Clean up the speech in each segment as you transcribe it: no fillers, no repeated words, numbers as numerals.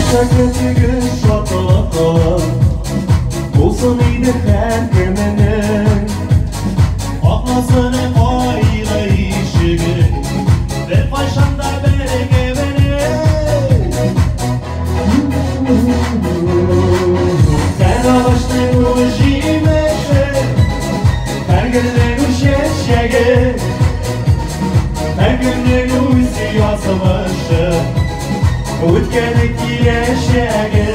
Чәчәктәге шатлыгы булсын иде һәркемнең. Акласын кайгы ишеге, беркайчан да беркемнең. Һәр агачның үз җимеше, һәр гөлнең үз чәчәге, һәр көннең үз язмышы, үткәне киләчәге.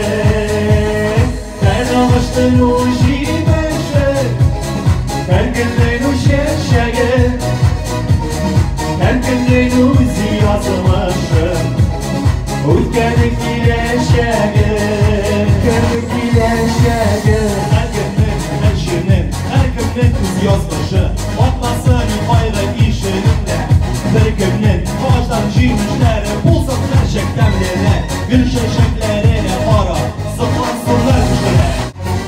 Һәр агачның үз җимеше, һәр гөлнең үз чәчәге, һәр көннең үз язмышы, үткәне киләчәге. Үткәне киләчәге. Һәр кемнең, һәр җирнең, һәр кемнең үз язмышы. Атласын кайгы ишегендә беркемнең. Агачтан җимешләре булсын һәрчак тәмлерәк. Гөл чәчәкләренә кара, соклансыннар кешеләр.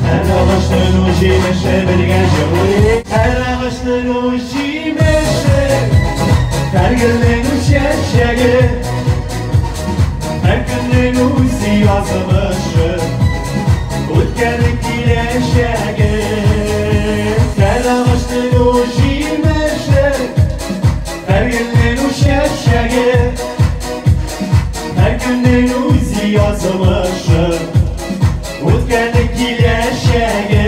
Һәр агачның үз җимеше бергә җырлый. Һәр агачның үз җимеше, һәр гөлнең үз чәчәге, һәр көннең үз язмышы, үткәне киләчәге. Һәр агачның үз җимеше, һәр гөлнең үз чәчәге, һәр көннең үз язмышы, үткәне киләчәге.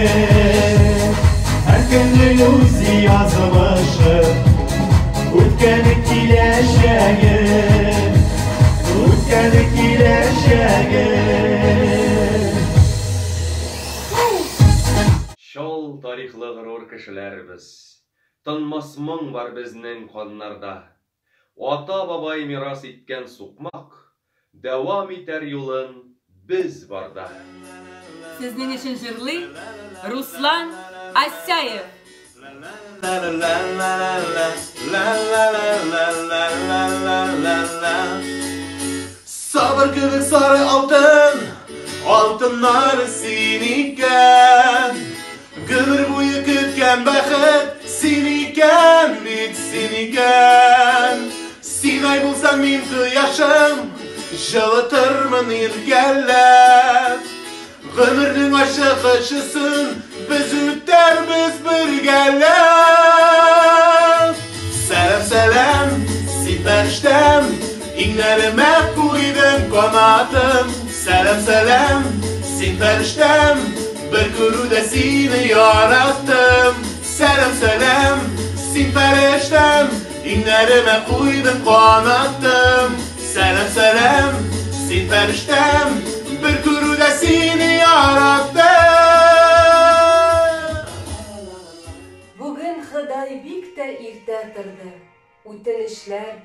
Һәр көннең үз язмышы, үткәне киләчәге, үткәне киләчәге. Чал тарихлы горур кешеләр без. Тынмас моң бар безнең каннарда. Ата-бабай мирас иткән сукмак дәвам итәр юлын без барда. Сезнең өчен җырлый Руслан Асяев. Сабыр кебек сары алтын, алтыннар син икән. Гомер буе көткән бәхет син икән бит, син икән. Син ай булсаң, мин кояшым, җылытырмын иркәләп. Гомернең ачы кышысын без үтәрбез бергәләп. Сәлам, сәлам, син фәрештәм, иңнәремә куйдың канатым. Сәлам, сәлам, син фәрештәм, бер күрүдә сине яраттым. Сәлам, сәлам, син фәрештәм, иңнәремә куйдың канатым. Сәлам, сәлам, син фәрештәм, бер күрүдә сине яраттым. Бүген Ходай бик тә иртә торды, үтенечләр,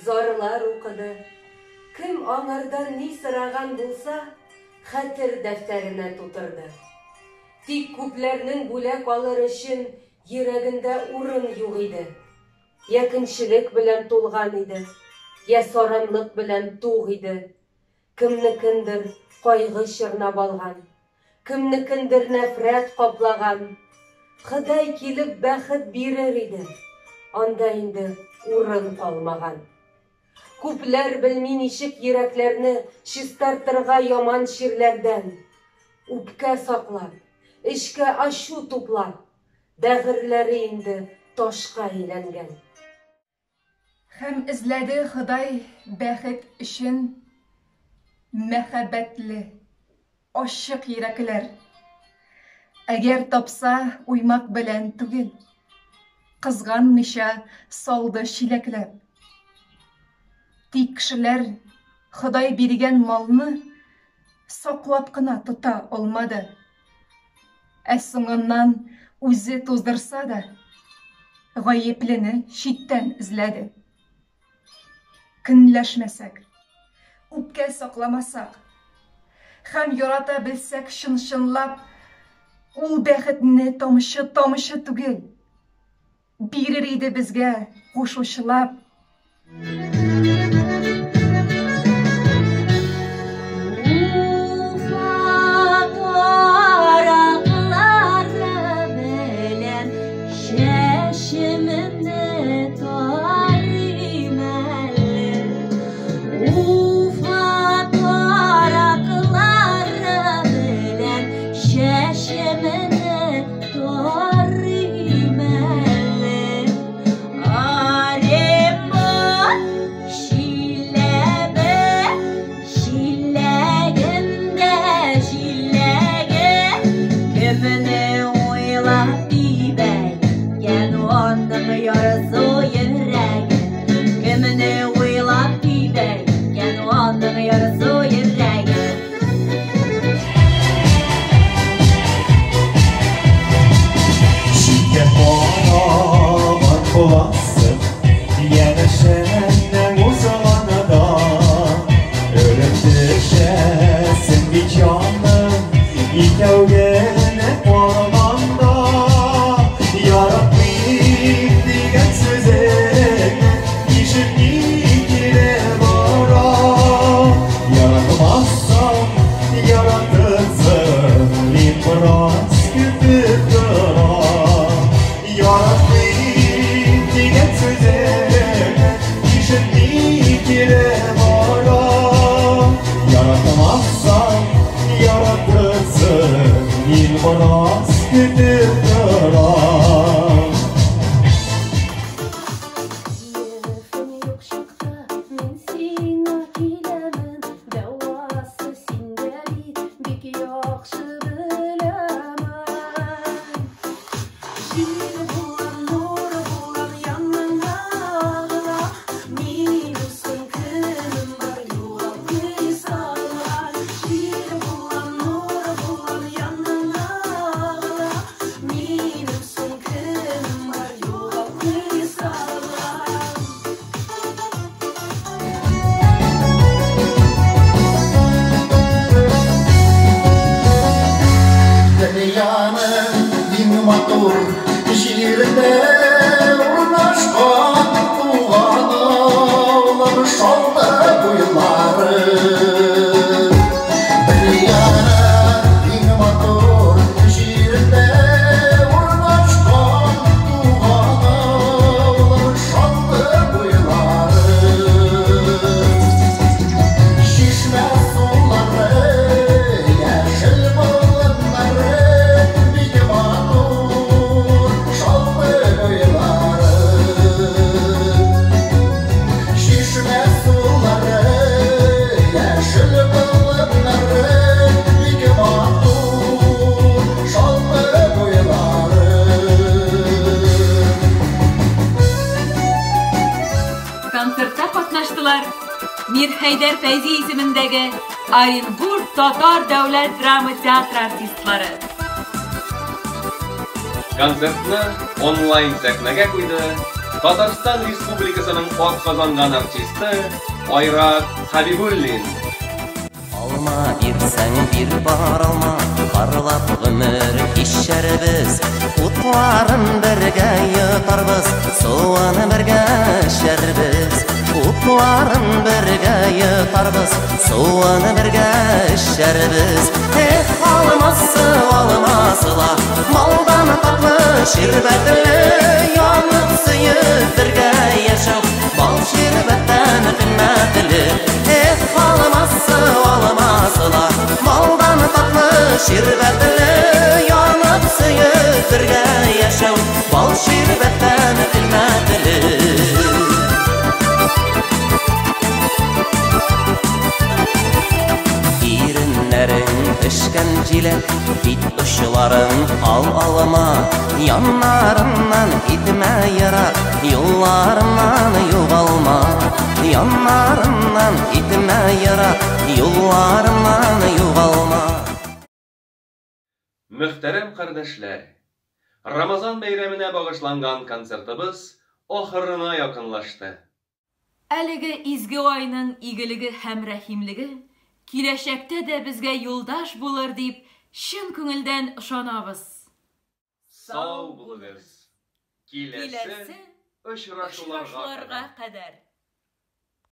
зарлар укыды. Кем аңардан ни сораган булса, хәтер дәфтәренә тутырды. Тик күпләрнең бүләк алыр өчен йөрәгендә урын юк иде. Я көнчелек белән тулган иде, я саранлык белән тук иде. Кемнекендер кайгы чорнап алган, кемнекендер нәфрәт каплаган. Ходай килеп бәхет бирер иде, анда инде урын калмаган. Күпләр белми ничек йөрәкләрне чистартырга яман чирләрдән. Үпкә саклап, эчкә ачу туплап, бәгырьләре инде ташка әйләнгән. Һәм эзләде Ходай бәхет өчен мәхәббәтле, ачык йөрәкләр. Әгәр тапса, уймак белән түгел, кызганмыйча салды чиләкләп. Тик кешеләр Ходай биргән малны саклап кына тота алмады. Ә соңыннан үзе туздырса да, гаеплене читтән эзләде. Көнләшмәсәк, үпкә сакламасак һәм ярата белсәк чын-чынлап, ул бәхетне тамчы-тамчы түгел, бирер иде безгә кушучылап. Уфа тараклары белән чәчемне тарыйм әле. Уфа тараклары Яратмасаң, яратырсың, мин бераз көтеп торам. Ефем юк чакта мин сиңа киләмен, Дәвасы синдә бит, бик яхшы беләмен. Җил булам, нур булам, яныңа агылам, Минем соң кемем бар, югалтмый салган. Җил булам, нур булам, яныңа агылам, Минем соң кемем бар, югалтмый салган. Дөньяның иң матур җирендә урнашкан туган авылым Шалты буйлары. Дөньяның иң матур җирендә урнашкан туган авылым Шалты буйлары. Чишмә сулары, яшел болыннары, бик матур Шалты буйлары. Чишмә сулары, яшел болыннары, бик матур Шалты буйлары. Концертта катнаштылар Мирхәйдәр Фәйзи исемендәге Оренбург татар дәүләт драма театры артистлары. Концертны онлайн сәхнәгә куйды Татарстан Республикасының атказанган артисты Айрат Хабибуллин. Алма бирсәң бир бар алма, парлап гомер кичәрбез. Утларын бергә йотарбыз, суын бергә эчәрбез. Утларын бергә йотарбыз, суын бергә эчәрбез. Эх, алмасы, алмасы ла, балдан татлы, ширбәтле, янып сөеп бергә яшәү, бал ширбәттән кыйммәтле. Эх, алмасы, алмасы ла, балдан татлы, ширбәтле, янып сөеп бергә яшәү, бал ширбәттән кыйммәтле. Иреннәрең пешкән җиләк, бит очларың ал алма, Яннарымнан китмә ерак, юлларымнан югалма. Яннарымнан китмә ерак, юлларымнан югалма. Мөхтәрәм кардәшләр, Рамазан бәйрәменә багышланган концертыбыз ахырына якынлашты. Әлеге изге айның игелеге һәм рәхимлеге киләчәктә дә безгә юлдаш булыр дип чын күңелдән ышанабыз. Сау булыгыз. Киләсе Киләсе очрашуларга очрашуларга кадәр. кадәр.